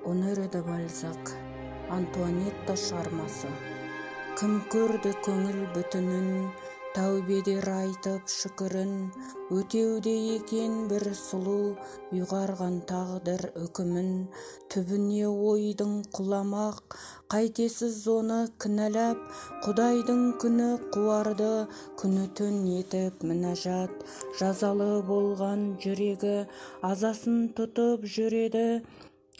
Оноре де Бальзак, Антуанетта шығармасы. Кім көрді көңіл бүтінін, тәубедер айтып шүкірін, өтеуде екен бір сұлу, ұйғарған тағдыр үкімін, түбіне ойдың құламақ, қайтесіз оны кінәлап, Құдайдың күні қуарды, күні түн етіп мінәжат, жазалы болған жүрегі, азасын тұтып жүреді,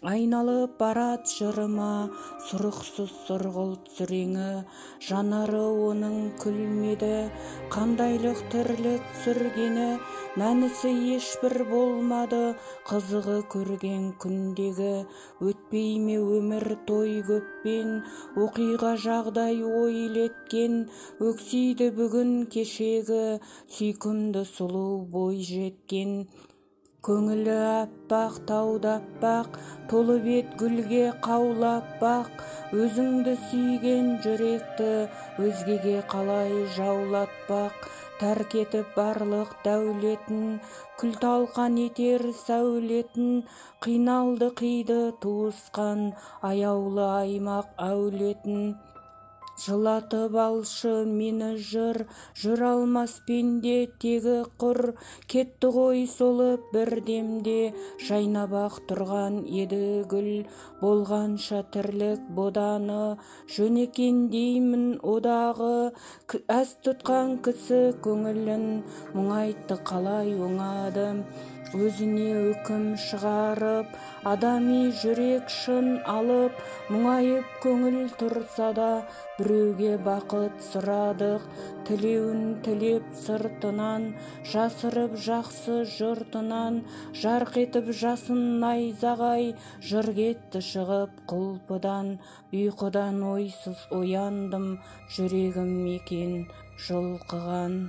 айналып барат жырыма, сұрықсыз сұрғылт сүреңі, жанары оның күлмеді, қандайлық тірлік сүргені, мәнісі ешбір болмады, қызығы көрген күндегі, өтпей ме өмір той көппен, оқиға жағдай ойлеткен, өксиді бүгін кешегі, сүйкімді сұлу бой жеткен. Көңілі аппақ, тауда аппақ, толы бет гүлге қаулап бақ, өзіңді сүйген жүректі өзгеге қалай жаулатпақ, тәрк етіп барлық дәулетін, күл-талқан етер сәулетін, қиналды қиды туысқан, аяулы аймақ әулетін. Жылатып алшы мені жыр, жыр алмас пенде тегі құр, кетті ғой солып бір демде, жайнап-ақ тұрған еді гүл, болғанша тірлік боданы, жөн екен деймін одағы, әз тұтқан кісі көңілін, мұңайтты қалай оңады. Өзіне үкім шығарып, адами жүрек шын алып, мұңайып көңіл тұрса да, біреуге бақыт сұрадық, тілеуін тілеп сыртынан, жасырып жақсы жұртынан, жарқ етіп жасын найзағай, жыр кетті шығып құлпыдан, ұйқыдан ойсыз ояндым, жүрегім екен жұлқыған.